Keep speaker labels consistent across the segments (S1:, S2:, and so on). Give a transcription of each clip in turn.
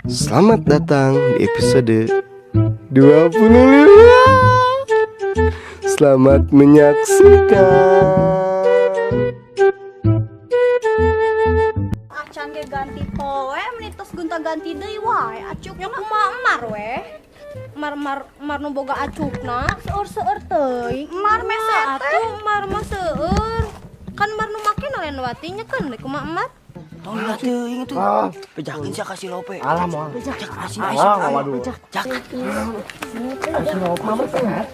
S1: Selamat datang di episode 25. Selamat menyaksikan.
S2: Acan ge ganti poe, meni tos gonta ganti deui wae acukna. Kumaha Emar we? Mar mar mar nu boga acukna seueur-seueur teuing. Emar mese atuh, Emar mah seueur. Kan Mar nu make lain Wati nya kan we, kumaha Emar?
S3: Tong lila teuing tuh.
S1: Ah.
S3: Bejakeun sia ka si Lope.
S1: Alah, moal.
S3: Jak asin
S1: Ah,
S3: asin.
S1: waduh.
S3: Jak.
S1: Si Lope mah sehat.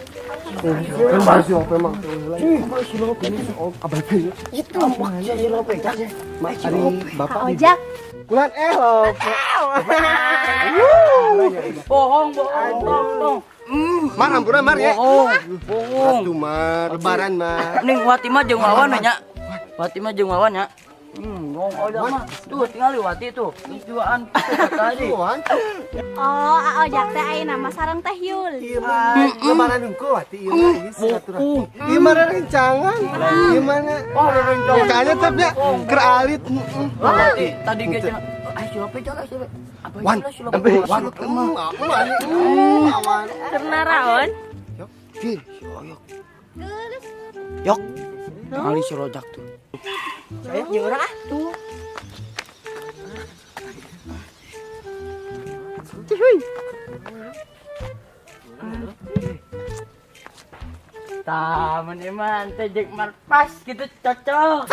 S1: Kan baru si Lope mah. Ih, si Lope ini abadi.
S3: Itu sia si Lope jak.
S1: Mak, ari bapak di
S2: Ojak.
S1: Kulan Lope.
S3: Bohong, bohong, tong, tong.
S1: Mar, ampura Mar ya.
S3: Bohong, bohong.
S1: Atuh Mar, lebaran Mar.
S3: Ning Wati mah jeung Wawan we nya. Wati mah jeung Wawan nya. Bohong ojak mah. Tuh tinggal Wati tuh. Geus duaan kitu tadi.
S1: Wan.
S2: Oh, Ojak teh ayeuna mah sareng Teh Yul.
S1: Iya mah, lebaran hungkul Wati ieu mah ieu silaturahmi. Ieu mah rencangan. Ieu mah nya.
S3: Oh, rencana.
S1: Makanya tapi keur alit. Heeh.
S3: Wati tadi ge cenah. Ay si Lope jak, si Lope. Apa
S1: Wan,
S3: si Lope?
S1: Wan, awan.
S2: Keur naraon?
S1: Ki,
S3: Si Oyok.
S2: Geus.
S3: Yok. Tinggal si Rojak tuh. Saya jeung urang ah tuh. Tah, mun iman teh jeung mar pas gitu cocok.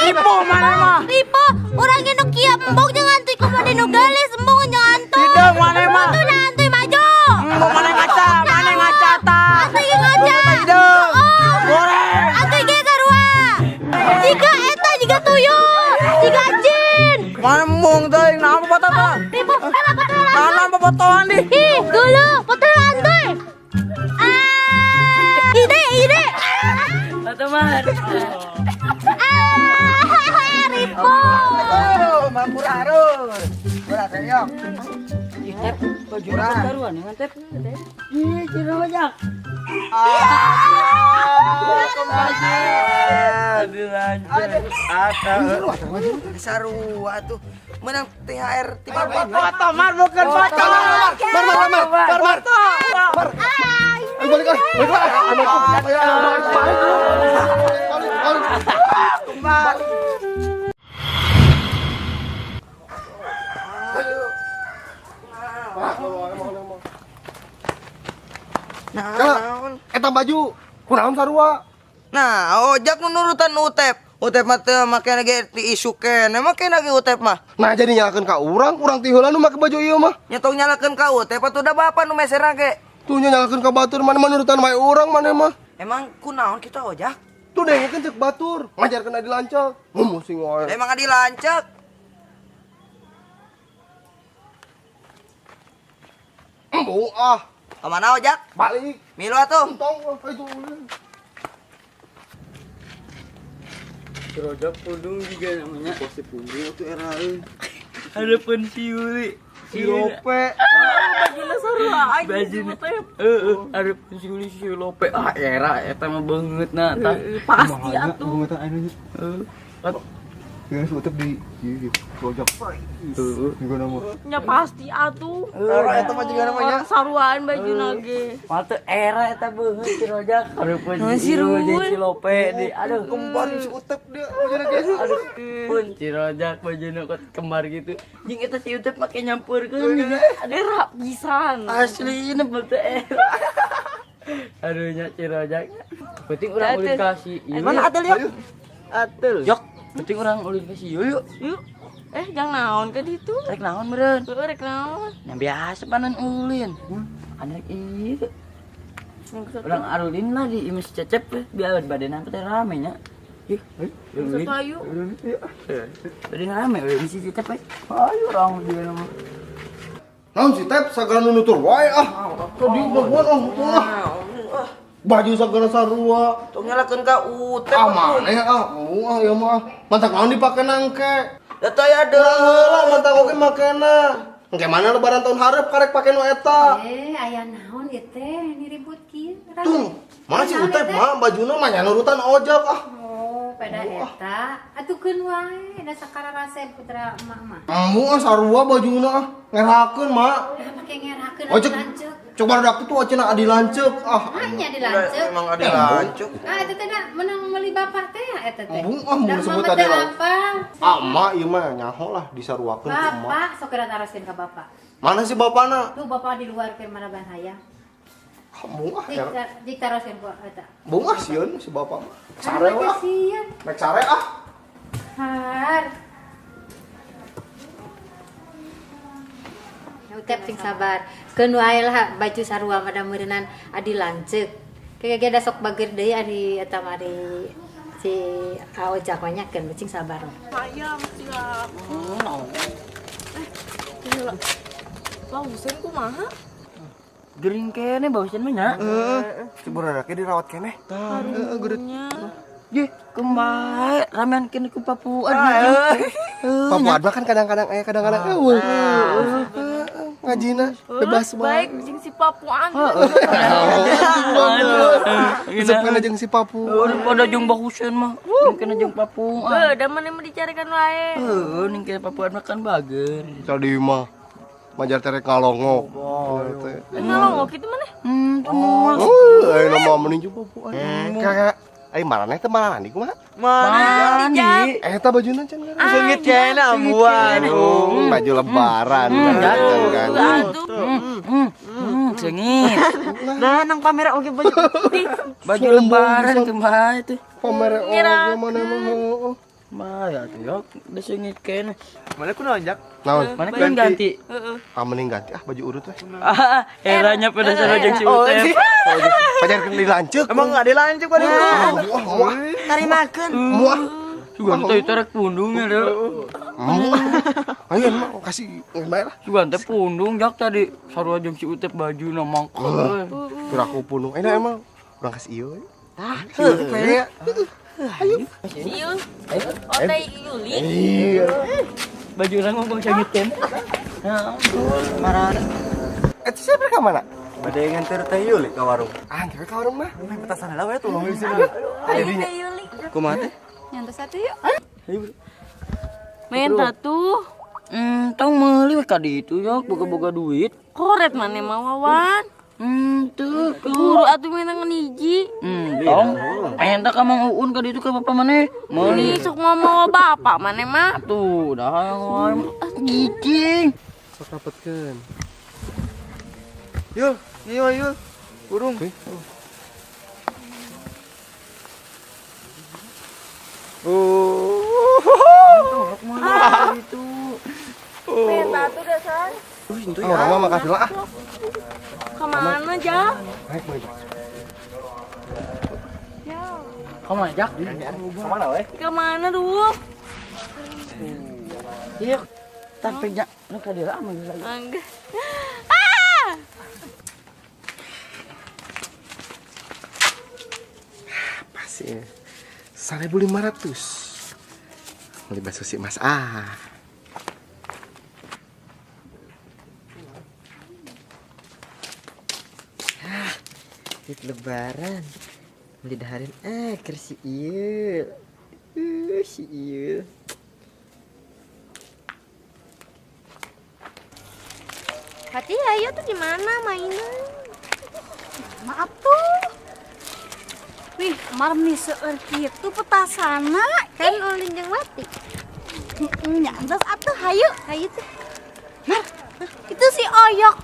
S3: Lipo mana mah?
S2: Ripo, urang ge nu kieu embung jeung antuy kumaha nu geulis embung jeung antuy.
S3: Tidak, mana mah?
S2: Tuh nah antuy maju.
S3: Embung mana ngaca, mana ngaca tah.
S2: Antuy ge ngaca.
S3: Hidung.
S2: Oh.
S3: Goreng.
S2: Antuy ge sarua. Jiga eta jiga tuyul, jiga jin.
S3: Mana embung teh, naon foto tah?
S2: Ripo, eh foto
S3: Naon fotoan di?
S2: Ih, dulu foto antuy. Ah, ide ide.
S3: Foto mar.
S2: Ah, Ripo.
S4: Mampur arur. Ulah teh yok.
S3: Ih, Tep, baju taruhan ya, Tep. Ih, si Rojak. Aduh, lanjut.
S4: Sarua tuh. Menang THR ti bapak.
S3: Foto mar bukan foto.
S1: Mar, mar, mar, mar, mar. Mar. Ayo balik ah, balik ah. Anakku. Ayo, ayo, balik, balik. Balik, balik.
S4: Nah,
S1: Eta baju kunaon sarua?
S4: nah, ojak nu nurutan Utep. Utep mah teu make ge ti isu keneh, make ge Utep mah.
S1: Nah jadi nyalakeun ka urang, urang ti heula nu make baju ieu mah.
S4: Nya tong nyalakeun ka Utep atuh da bapa nu meserna ge.
S1: Tuh nya nyalakeun ka batur mana nurutan wae urang mana mah.
S4: Emang kunaon kitu ojak?
S1: Tuh dengekeun cek batur, ngajarkeun adi lancak. Musing wae.
S4: Emang adi lancek.
S1: Embung ah,
S4: Kamana ojak?
S1: Balik.
S4: Milu atuh.
S1: Entong ah, itu.
S3: Si Rojak pundung juga namanya.
S1: Pasti pundung itu era euy.
S3: Ada si Yuli.
S1: Si Lope.
S3: Bajuna sarua aing. Heeh, ada si Yuli si Lope. Ah, era eta mah beungeut na tah.
S5: Pasti atuh.
S3: Heeh.
S5: Yang si Utep di rojak.
S3: Heeh.
S5: Juga nama.
S6: Nya pasti atuh.
S4: Era eta mah juga namanya.
S6: Orang saruan baju nage.
S3: Mah teu era eta beungeut si Rojak. Hareupeun
S6: Naon si
S3: Yuli
S6: Rul?
S3: si Lope di aduh.
S1: Kembar si Utep dia bajuna ge.
S3: Aduh, pun si Rojak bajuna kot kembar gitu. Jeung eta si Utep make nyampurkeun juga. Aduh,
S6: Era pisan.
S3: asli ini betul era. Aduh nya si Rojak. Penting urang ulin ka si Yuli.
S4: Mana atel yok? Atel.
S3: Yok, penting urang ulin ka si Yuli.
S6: Yuk. Eh, jangan naon ke ditu.
S3: Rek naon meureun?
S6: Heeh, rek naon.
S3: Yang biasa panen ulin. Anak ieu. Urang arulin lah di imah si Cecep we. Biar badan teh rame nya. Ih, ulin.
S6: Satu ayu.
S3: Badan rame we si Cecep we. Ayo urang juga nama.
S1: Naon si Tep sagala nu nutur wae ah. Tadi gangguan ah. Ah. Baju sagala sarua.
S4: Tong nyalakeun ka Utep.
S1: Ah maneh ah, ah ieu mah. Mantak naon dipake nangke.
S4: Da teu aya
S1: Urang
S4: deui.
S1: heula mantak oge makena. Engke mana lebaran tahun hareup karek pake nu eta.
S7: Eh, aya naon ieu teh ni ribut kieu?
S1: Tuh, mana si Utep mah bajuna mah nya nurutan ojak ah.
S7: Oh, Pada eta atuh keun wae da sakararasep putra emak mah.
S1: Embung ah sarua bajuna ah. Ngerakeun, Mak.
S7: Nah, make ngerakeun
S1: Oh,
S7: adi
S1: cek.
S7: lanceuk.
S1: Coba barudak tuh cenah adi lanceuk ah.
S7: Hanya di lanceuk.
S4: Emang adi lanceuk.
S7: Ah eta teh da menang meuli bapak teh ya eta teh.
S1: Embung ah mun
S7: Da
S1: disebut
S7: mama
S1: adi
S7: teh
S1: lanceuk.
S7: apal.
S1: Ah, emak ieu mah nyaho lah disaruakeun ku emak.
S7: Bapak sok geura taroskeun ka bapak.
S1: Mana sih bapana?
S7: Tuh bapak di luar keur maraban hayang.
S1: Embung ah.
S7: Jik jik taroskeun ku eta.
S1: Embung ah sieun si bapak mah. Sare
S7: Anu
S1: lah.
S7: sieun.
S1: Rek sare ah.
S7: Har. Ya Utep sing sabar. Keun wae lah baju sarua mah da meureunnan adi lanceuk. Kayak ge da sok bager deui ari eta mah ari si Ojak mah nya keun cing sabar.
S6: Ayam siap. Gila. Bausen kumaha?
S3: Gering kene bausen mah nya.
S1: Heeh. Si barudak dirawat keneh. Tah, heeh geureut.
S3: Ye, kumaha ramean kene ku Papuan.
S1: Papuan mah kan kadang-kadang aya kadang-kadang eueuh. Ngajina bebas
S6: Baik jeung si Papuan.
S1: Resep kana jeung si Papu.
S3: Pada jeung Bahusen mah. Ning kene jeung Papuan.
S6: Heuh, da maneh mah dicarikan wae.
S3: Heuh, ning kene Papuan mah kan bager.
S1: Tadi mah majar terek ngalongok.
S6: Ngalongok kitu maneh?
S3: Semua.
S1: Oh, ayeuna mah mending jeung Papuan. Kakak, ai maraneh teh marani kumaha?
S3: Mandi.
S1: Eta bajuna can kan.
S4: Sengit kene ambuan.
S1: Baju lebaran kan kan.
S6: Aduh.
S3: Sengit.
S4: Nah, nang pamer oge baju.
S3: Baju lebaran kumaha itu.
S1: Pamer oge mana mah heueuh.
S3: Mah ya tuh ya, udah sengit kene.
S5: Mana ku naon, Jak?
S1: Naon?
S3: Mana kan ganti?
S1: Ah mending ganti ah baju urut we.
S3: Ah, eranya pada sarua jeung si Utep.
S1: Pajarkeun di lanceuk.
S4: Emang adi lanceuk pada.
S1: Wah, wah.
S4: Tarimakeun.
S1: Muah.
S3: Sugan teh tarik pundung ya deh.
S1: Muah. Ayo emang kasih bayar lah.
S3: Sugan teh pundung jak tadi sarua jeung si Utep baju na mangkok.
S1: Kira aku pundung. Enak emang urang kasih ieu we. Tah, kayak
S6: Ayo. Oh, teh Yuli.
S1: Iya.
S3: Baju urang mah bang sengit kene. Nah, marah.
S1: Eta siapa ka mana?
S5: Bade nganter teh Yuli ka warung.
S1: Ah, anter ka warung mah.
S5: Main petasan heula we tuh ngomong di sini.
S6: Ayo teh Yuli.
S5: Kumaha teh?
S6: Nyantos atuh yuk. Main tuh.
S3: Tong meuli we ka ditu ya, boga-boga duit.
S6: Koret maneh mah Wawan.
S3: Tuh,
S6: Guru atuh minta ngan hiji.
S3: Tong. Eta ka Mang Uun ka ditu ka bapak maneh. Meuli
S6: Ini sok mau mawa bapak maneh mah.
S3: tuh, dah hayang wae. Gicing.
S1: Sok rapetkeun.
S4: Yul, yul, yul. Burung.
S6: Minta tuh dasar.
S1: Ah, urang mah makasih lah ah.
S6: Kemana Jak?
S1: Naik boleh.
S3: Kemana Jak?
S5: Kemana we?
S6: Kemana dulu?
S3: Iya. Tapi jak, nu ka dieu aman lagi.
S6: Enggak.
S1: Apa sih? 1.500. Beli bakso si Mas ah.
S3: Duit lebaran. Beli dahareun keur si ieu. Si ieu.
S2: Hati ayo tuh di mana mainan? Maaf tuh. Wih, marni seueur kitu petasana kan ulin jeung mati. Nyantos atuh hayu, hayu teh. Mar, itu si Oyok.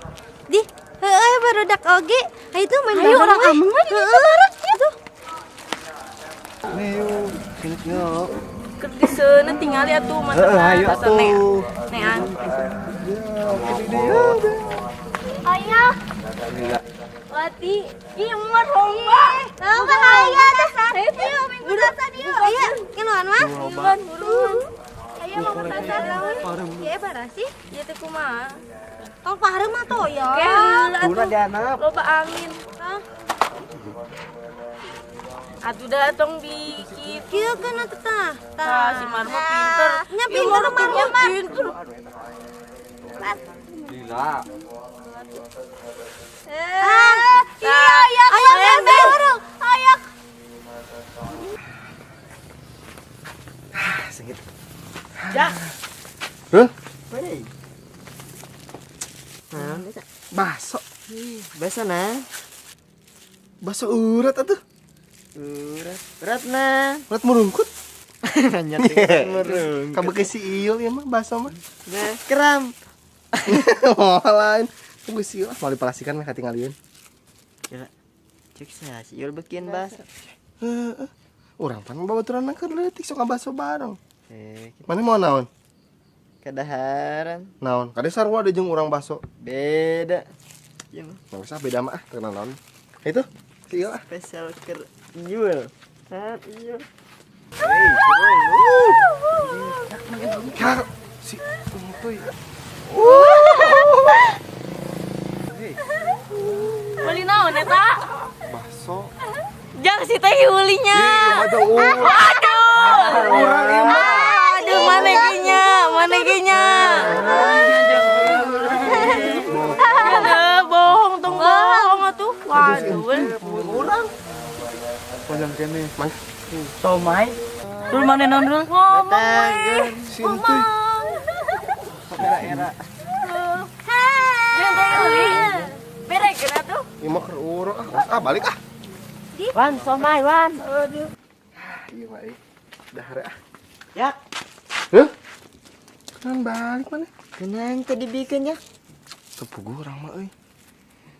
S2: Di, heueuh barudak oge. Hayu tuh main bareng orang ameng mah di ditu bareng tuh.
S5: Nih yuk, sini yuk.
S6: Keur di seuneu tingali atuh mah.
S5: Heeh, hayu atuh.
S6: Nean.
S2: Oyok.
S6: Wati, ih mah romba.
S2: Lomba hayu teh. Ayo main petasan yuk. Ayo, kiluan mah.
S6: Buruan, buruan.
S2: Ayo mau petasan lawan. Ya barasi.
S6: Ieu teh kumaha?
S2: Tong pahareuh mah toh ya.
S6: Keheula atuh.
S5: Kuna dianap.
S6: Loba angin.
S2: Hah?
S6: Atuh dah tong dikit.
S2: Kieu kan atuh tah.
S6: Tah, si Marmo pinter.
S2: Nya
S6: Ih,
S2: pinter
S6: Marmo
S2: Marmo mah.
S6: pinter.
S5: Lila.
S2: Ah, iya, iya, ayo, ayo, ayo.
S3: Jak.
S1: Heuh?
S3: Hei. Naon eta?
S1: Baso.
S3: Baso na.
S1: Baso urat atuh.
S3: Urat. Urat na.
S1: Urat murungkut.
S3: Hanya murungkut.
S1: Kabeh si Iul ieu mah baso mah.
S3: Nah, kram.
S1: Oh, lain. Tunggu si Iul ah, mau dipalasikan mah katingalieun.
S3: Kira. Cek saya si Iul bikin baso.
S1: Heeh. Urang pan babaturan keur leutik sok ngabaso bareng.
S3: Eh,
S1: Mana mau naon?
S3: kadaharan.
S1: Naon? Kade sarua ada jeung urang baso.
S3: Beda. Ieu mah
S1: Nggak usah beda mah ah, teu naon. Itu si Iul ah.
S3: spesial keur Iul. Ah, Iul.
S1: Kira si Entuy.
S6: Beli naon eta?
S1: Baso.
S6: Jang si teh Yulinya.
S1: Ih, ada urang.
S6: Aduh.
S1: Urang ieu mah.
S6: Aduh, mana ge nya? Mana ge nya? Aduh, bohong tong bohong atuh. Waduh.
S1: Urang.
S5: Panjang kene.
S1: Mang
S3: Somai. Dul mana naon dul?
S6: Ngomong we.
S1: si Entuy.
S3: Era-era.
S6: Jang teh Yuli. Berekeun atuh.
S1: Ieu mah keur urang ah. Ah, balik ah.
S3: Wan, somai wan. Aduh.
S1: Iya mah euy. Dahar ah.
S3: Yak,
S1: Heuh? Kenan balik mana?
S3: kenang tadi bikin ya.
S1: Teu puguh urang mah euy.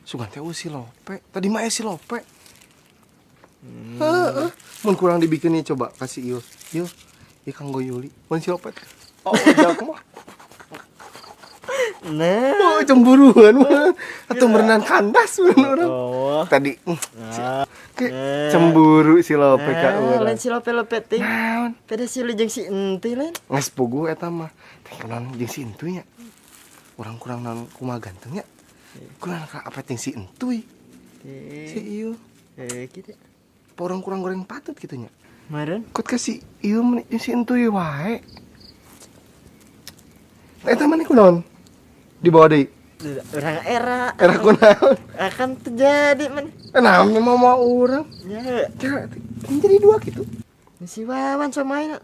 S1: Sugan teh eueuh si Lope. Tadi mah aya si Lope. Heeh. Mun kurang dibikin nih coba kasih Iul. Iul, ieu kanggo Yuli. Mun si Lope. Oh, ujang mah.
S3: Nah.
S1: Oh, cemburuan mah. Atau merenang kandas mun urang.
S3: Oh.
S1: Tadi ke cemburu si Lope ka
S3: Nah,
S1: urang.
S3: lain si Lope Lope ting.
S1: Naon?
S3: Beda si lu jeung si Entuy lain.
S1: Geus puguh eta mah. Teh kunaon jeung si Entuy nya. Urang kurang naon kumaha ganteng nya. Kurang ka apa jeung si Entuy. Si Iul.
S3: Eh, gitu.
S1: Apa orang kurang goreng patut gitu nya.
S3: Meureun.
S1: Kut ka si Iul meni jeung si Entuy wae. Nah, eta maneh kunaon? Dibawa deui.
S3: Urang era.
S1: Era kunaon?
S3: Akan terjadi man.
S1: Eh, naon mau mau urang.
S3: Ya,
S1: Cara jadi dua gitu.
S3: si Wawan somai na.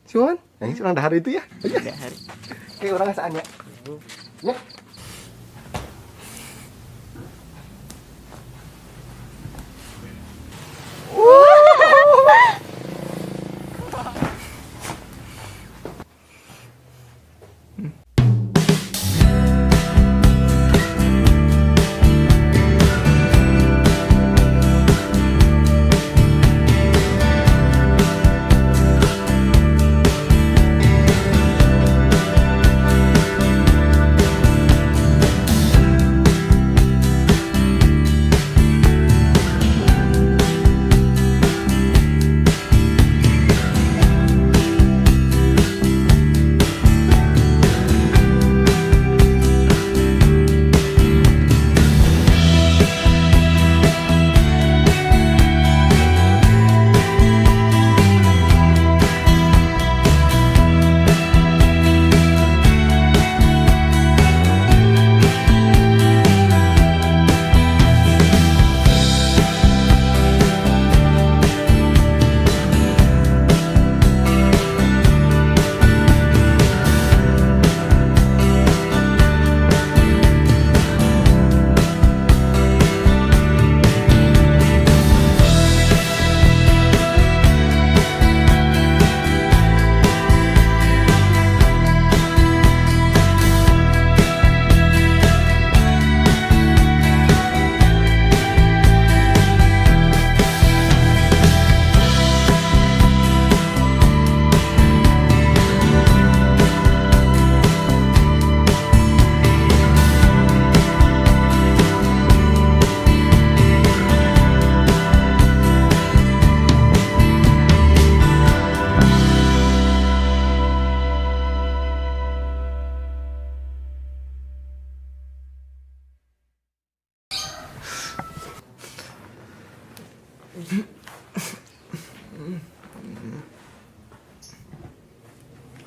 S1: Si Wawan? Nah, ini orang dahar itu ya.
S3: Dahar.
S1: Kayak orang saatnya. Ya.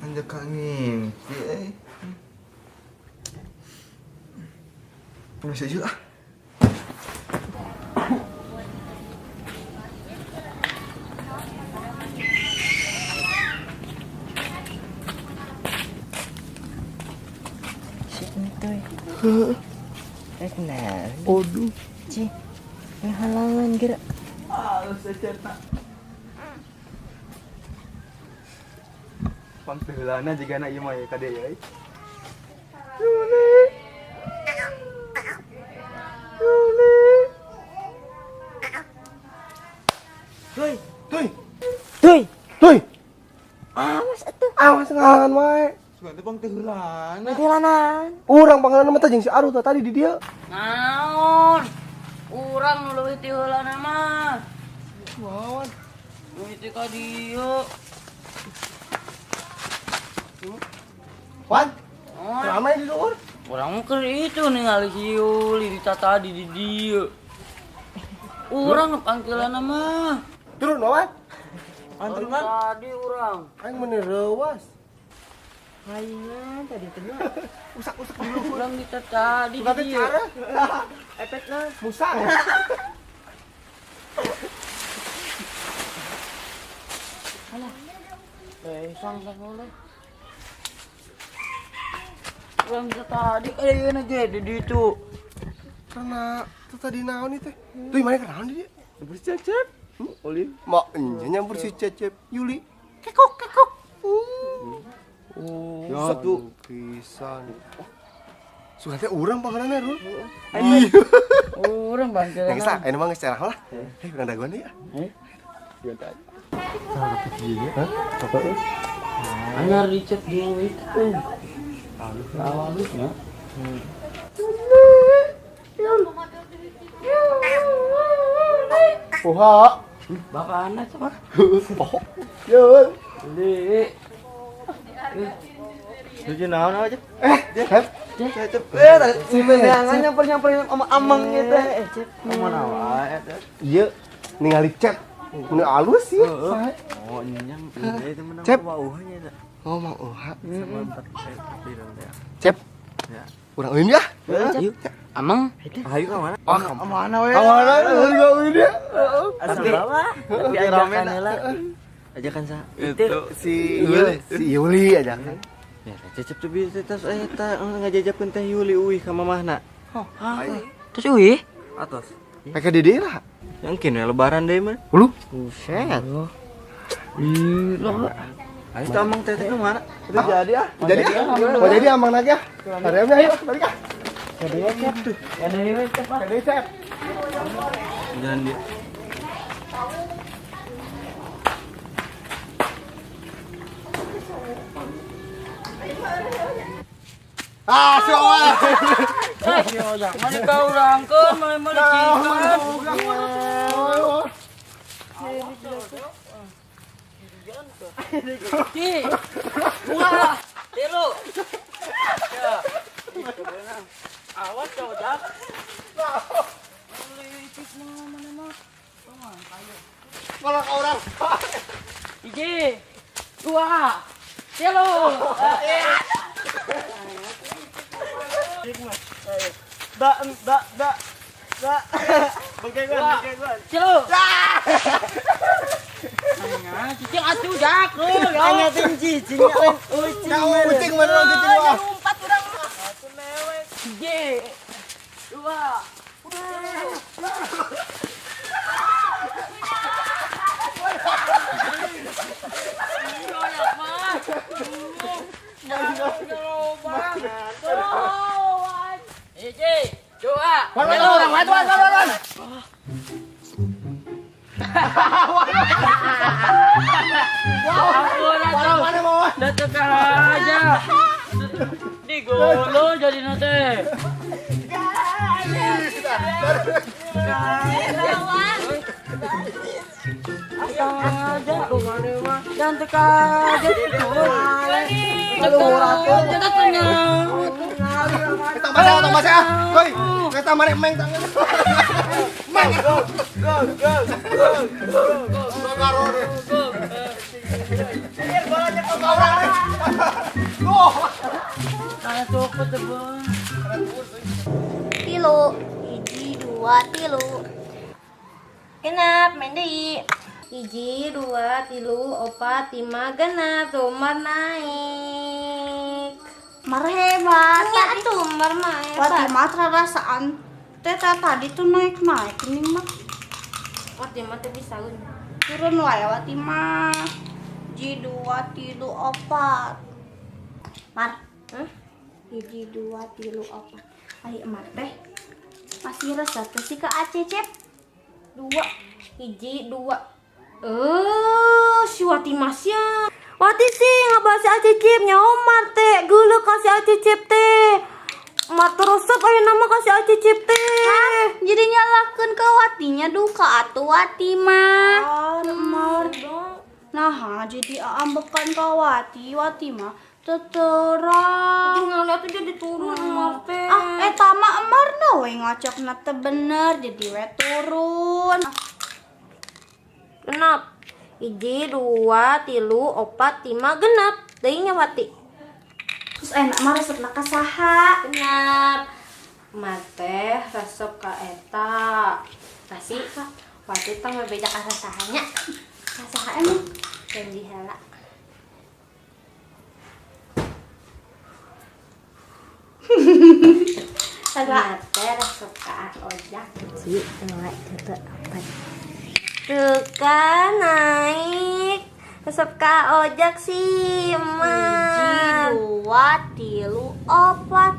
S4: Anjak ka ngimpi euy.
S1: Masih aja ah.
S3: Tuh.
S1: Heeh.
S3: Rek nah.
S1: Aduh.
S3: Cih. Halangan geura.
S5: Halus secerta. Pangteulana jigana ieu mah ya kade ya. Yuli. Yuli.
S3: Tuy.
S1: Tuy.
S3: Tuy.
S1: Tuy.
S3: Awas atuh.
S1: Awas ngalangan wae.
S5: Sugan teh pangteulana.
S3: Pangteulanan.
S1: Urang pangteulana mah teh jeung si Aru tah tadi di dieu.
S3: Naon? Urang nu leuwih ti heulana mah.
S1: Wawan.
S3: Leuwih ti ka dieu.
S1: Wan.
S3: Naon?
S1: Ramai di luar.
S3: Urang mah keur itu ningali si Yuli di tadi di dieu. Urang nu pangteulana mah.
S1: Turun Wawan.
S3: Anteungan tadi urang.
S1: Aing meuni reuas.
S3: Laingan tadi teh.
S1: Usak-usak dulu.
S3: Urang di tadi
S1: Suka
S3: di
S1: teh
S3: dieu.
S1: cara.
S3: Efekna
S1: Musang.
S3: Eh, sang sang oleh. Urang di tadi ayeuna ge di ditu.
S1: Karena tuh tadi naon ieu teh? Tuh mana naon di dieu?
S5: Nyamper si Cecep. Ulin.
S1: Mak nya nyampur si Cecep Yuli. Kekok kekok.
S3: Oh,
S5: Ya tuh.
S1: Pisan. Sugan teh urang pangeranna Rul.
S3: Iya. Urang bangkeulana.
S1: Yang geus lah, ayeuna mah geus cerah lah. Eh, urang dagoan deui ah.
S3: Eh?
S1: Hah? Apa?
S3: Anyar dicet duit. Halusnya.
S1: Poha.
S3: Bapak anak sama.
S1: Poho. Yeun.
S3: Li.
S5: Lucu naon aja.
S1: Eh, Cep.
S5: Cecep. Eh, tadi si menangan nyamper-nyamperin sama amang gitu.
S3: Eh, Cep.
S5: Mana wae teh.
S1: Ieu ningali cep. Mun alus sih.
S5: Oh, nyang ini teh menang
S1: Cep.
S5: wauhnya eta.
S1: Oh, mang oha.
S5: Sama empat pirang teh.
S1: Cep.
S5: Ya.
S1: Urang euin ya.
S3: Yuk. Amang.
S5: Ayo ka mana?
S1: Ah,
S5: Ka mana we?
S1: Ka mana urang euin ya?
S3: Tapi tapi ajakan heula.
S5: Ajakan sa.
S3: Itu
S1: Si Yuli, si Yuli ajakan.
S5: Ya, Cecep tuh bisa tos eta ngajajapkeun teh Yuli uih ka mamahna.
S3: Terus uih.
S5: Atos.
S1: Pakai dede lah.
S5: Yang kini lebaran deh mah.
S1: Ulu.
S5: Buset.
S3: Gila.
S5: Ayo teh amang teh teh ka mana? Itu jadi ah.
S1: Jadi ah. Mau jadi amang lagi ah. Haremnya ayo balik ah.
S3: Ada Cep tuh. Ada Cep. ah.
S1: Kade Cep.
S5: Jalan dia.
S1: Ah, si Wawan.
S3: Mana kau urangkeun, mana mau dicikan. Ci. Dua. Tilu. Ya. Awas kau, Jak.
S1: Malah ka urang.
S3: Hiji. Dua. Tilu.
S5: Ba ba ba ba. Bengkeguan, bengkeguan.
S3: Tilu. Nah, cicing atuh, Jak. Lu, ya.
S5: Hanya cicing lain ucing.
S1: Ucing mana ucing mah.
S6: Lompat urang mah.
S3: Hiji. Dua. Hiji, dua.
S1: Wan wan urang wan wan wan wan.
S3: Ampun atuh.
S1: Mana mau?
S3: Datang aja. Di golo jadi nate. Aja dan teka aja
S1: Kita bahasa, tong bahasa ah. Woi, kita mana meng tangan. Meng. Go go go go go. Go.
S2: Tilu. Hiji, dua, tilu. Genap, main deui. Hiji, dua, tilu, opat, lima, genap. Tumar naik. Mar hebat.
S6: Nya atuh Mar mah hebat.
S2: Wati mah rarasaan teh tadi tuh naik-naik ini mah.
S6: Wati mah teh bisa un.
S2: Turun wae Wati mah. 1 2 3 4. Mar.
S6: Hah?
S2: 1 2 3 4. Ai Mar teh masih resep teh si ke Acecep.
S6: 2 1 2. Si Wati masya. Wati sih ngabahas si Acecep nya Omar teh geuleuh ka si Acecep teh. Mar terus aya nama ka si Acecep teh.
S2: Hah? Jadi nyalakeun ke Watinya duka atuh Wati mah. Mar. Nah, jadi ambekan ka Wati, Wati mah teterang.
S6: Ngeliat tuh jadi turun Mar teh.
S2: Ah, eta mah Mar na we ngacokna teh bener jadi we turun.
S6: Genap. 1 2 3 4 5 genap. Deui nya Wati.
S2: Terus enak mah resepna ka saha?
S6: Genap. Mar teh resep ka eta. Tapi Wati teh mah beda ka sahanya.
S2: Ka saha emang?
S6: Janji heula. Mar teh resep ka Ojak. 1 2 3 4. Tuh kan naik resep ka Ojak sih Mar.
S2: 1 2 3 4.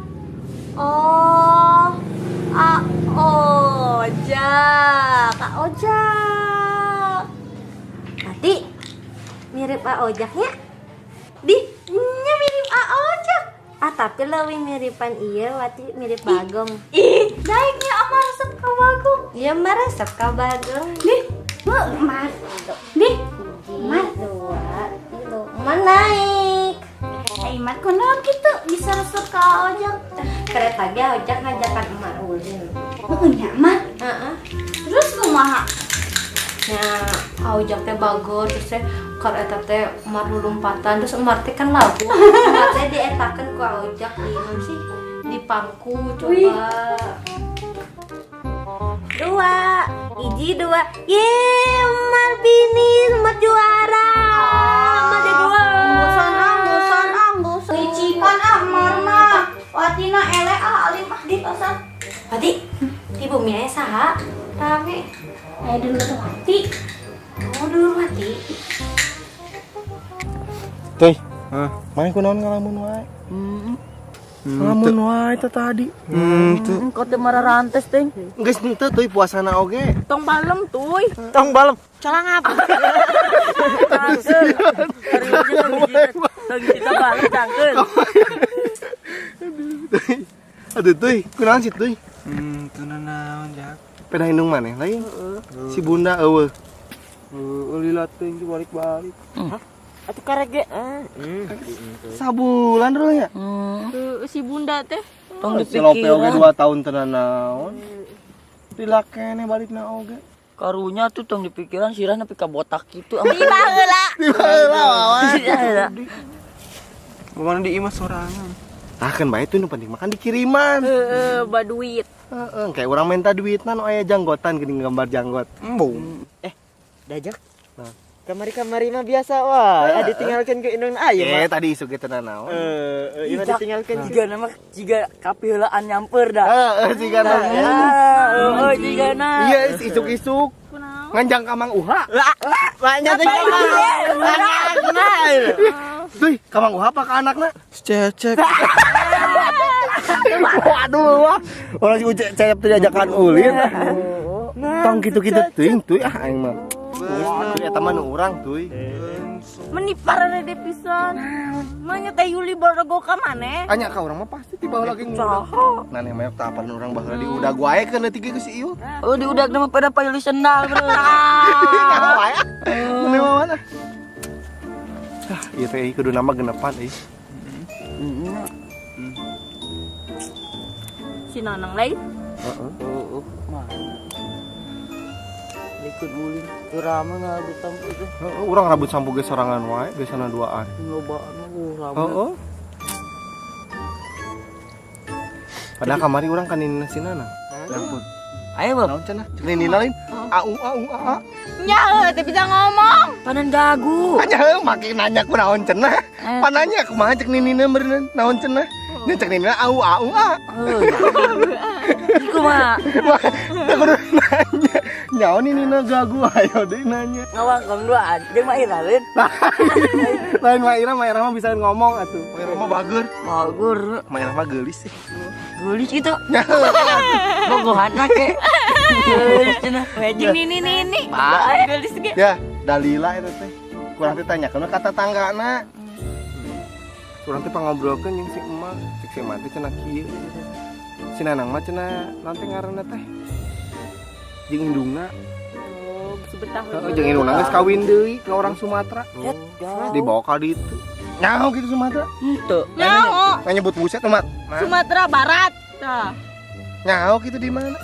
S2: Oh, A Ojak, A Ojak.
S6: Wati mirip A Ojaknya?
S2: Di, nya mirip A Ojak.
S6: Ah tapi leuwih miripan ieu Wati mirip Bagong.
S2: Ih, daiknya Amar resep ka Bagong.
S6: Iya Mar resep ka Bagong.
S2: Nih, Mar. Nih, Mar.
S6: 2 3 Mar naik.
S2: Ai Mar kunaon kitu bisa resep ka Ojak?
S6: Kereta ge Ojak ngajakan Mar ulin.
S2: Heeh nya Mar.
S6: Heeh.
S2: Terus kumaha?
S6: Nya Ojak teh bageur terus teh keur eta teh Mar lulumpatan terus Mar teh kan lagu. Mar teh dietakeun ku Ojak di naon sih? Di pangku coba. 2 1 2. Ye, Mar bini, Mar juara. Mar jagoan.
S2: Anggusan, anggusan, anggusan. Licikan ah Mar mah. Watina eleh ah alim ah di pasar.
S6: Wati, di bumi aya saha? Rame.
S2: Aya dulur Wati.
S6: Oh, dulur Wati.
S1: Teh, maneh kunaon ngalamun wae? Ngalamun wae teh tadi.
S3: Kau teh marah rantes teh.
S1: Geus henteu teuy puasana oge.
S6: Tong balem tuy.
S5: Tong balem.
S6: Calang apa?
S3: Tong kita balem cangkeun.
S1: Aduh teuy, kunaon sih teuy?
S5: Teu naon Jak.
S1: Peda indung maneh lain. Si bunda eueuh.
S5: Heueuh lila teuing balik-balik.
S6: Hah? Atuh karek ge.
S1: Sabulan dulu ya?
S6: Si bunda teh.
S3: Tong
S1: Si Lope oge
S3: dipikiran.
S1: 2 tahun teu naon. Lila keneh balikna oge.
S3: Karunya tuh tong dipikiran sirah nepi ka botak kitu.
S6: Di baheula.
S1: Di baheula wae.
S5: Kumaha di imah sorangan.
S1: Tah kan bae tuh nu penting makan dikiriman.
S6: Heeh, baduit.
S1: Heeh, kayak urang minta duitna nu aya janggotan geuning gambar janggot.
S5: Embung.
S8: Dajak.
S1: Nah.
S8: Kamari-kamari mah biasa wah, ditinggalkeun ke indung aya mah.
S1: Tadi isu kita naon.
S8: Heeh, ieu ditinggalkeun.
S3: Jiga nama jiga kapiheulaan nyamper dah.
S1: Heeh, jiga nama.
S3: Heeh, jiga na.
S1: Iya, isuk-isuk. Nganjang ka Mang Uha.
S8: Banyak teh.
S1: Duh, ka Mang Uha apa ka anakna?
S5: Cecep.
S1: Waduh, wah. Orang si Cecep teh diajakan ulin. Tong kitu-kitu teuing tuy ah aing mah. Wah, eta mah nu urang tuy.
S6: Meni parade pisan. Manya teh Yuli barogo ka maneh?
S1: Anya ka urang mah pasti tiba lagi ngudag. Nah, nih mayok tapan urang baheula di udag wae keun leutik ge ku si Iul.
S3: Oh, di udag mah pada payuli sendal, bro.
S1: Nyaho wae. Meni mah mana? Ah, ieu teh kudu nama genepan euy.
S6: Si Nanang lain.
S1: Heeh.
S3: Heeh, mah. Ikut ulin, rame ngarabut sampo teh.
S1: Heeh, urang rabut sampo ge sorangan wae, biasana duaan.
S3: Lobaan rame.
S1: Heeh. Padahal kamari urang kan nina si Nanang.
S3: Ampun. Ayo, Bang.
S1: Naon cenah? Cek nina lain. Au au a a.
S6: Nya heuh teu bisa ngomong.
S3: Panan gagu.
S1: Anya heuh make nanya ku naon cenah. Pananya kumaha cek ninina meureun naon cenah. Nya cek nina au au ah.
S3: Iku mah
S1: Wah, teu kudu nanya. Nyaho nih nina gagu ayo deui nanya.
S3: Ngawangkong duaan jeung Mak Ira lain.
S1: Lain Mak Ira, Mak Ira mah bisa ngomong atuh. Mak Ira mah bager.
S3: Bagur.
S1: Mak Ira mah geulis sih.
S3: Geulis gitu.
S1: Nya.
S3: Bogohan ke. Geulis cenah.
S6: Jeung nini nini.
S3: Bae.
S6: Geulis ge.
S1: Ya, dalila eta teh. Kurang teh tanyakeun ka tatanggana. Kurang teh pangobrolkeun jeung si emak, cek si emak teh cenah kieu. Si Nanang mah cenah naon teh ngaranna teh? Jeung indungna.
S6: Oh, geus betah.
S1: Heeh, jeung indungna geus kawin deui ke orang Sumatera. Dibawa ka ditu. Nyaho gitu Sumatera.
S3: Henteu.
S6: Nyaho.
S1: Nggak nyebut buset mat.
S6: Sumatera Barat. Tah.
S1: Nyaho gitu di mana?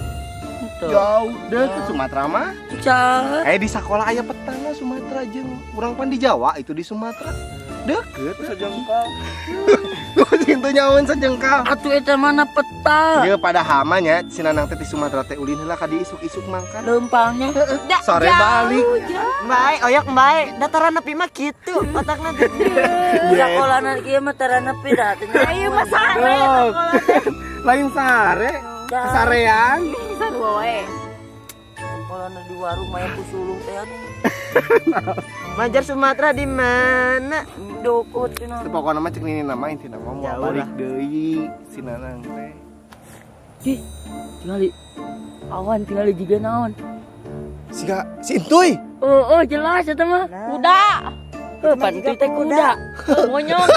S3: Henteu.
S1: Jauh deket Sumatera mah.
S3: Cik
S1: Eh di sekolah aya petana Sumatera jeung urang pan di Jawa itu di Sumatera. Deket sejengkal. Tuh teu nyahoeun sejengkal.
S3: Atuh eta mana peta.
S1: Ieu pada hamanya si Nanang teh di Sumatera teh ulin heula ka di isuk-isuk mangkan.
S3: Leumpangnya.
S1: Sore balik.
S8: Bae, oyok bae, dataran nepi mah kitu otakna teh.
S3: Sakolana kieu mah tara nepi da teh.
S6: Ayo mah sare.
S1: Dok. Lain sare, sarean.
S6: Sarua wae.
S3: Sakolana di warung mah kusuluh teh anu.
S8: Majar Sumatera di mana?
S3: Dukut cenah.
S1: Teu pokona mah cek nini nama intina mah moal
S8: Jauh
S1: balik
S8: lah.
S1: deui si Nanang teh.
S3: Ih, tingali awan tingali juga naon.
S1: Siga si Intuy.
S3: Oh, oh jelas eta mah.
S6: Kuda.
S3: Oh, pan itu teh kuda.
S6: Monyong.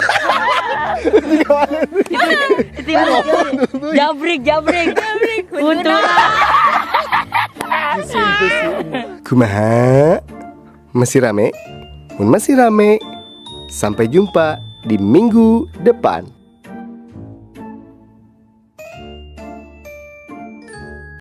S3: Tingali jabrik jabrik. Jabrik. Untung.
S1: Si Intuy si. Kumaha? Masih rame? Mun masih rame, sampai jumpa di minggu depan.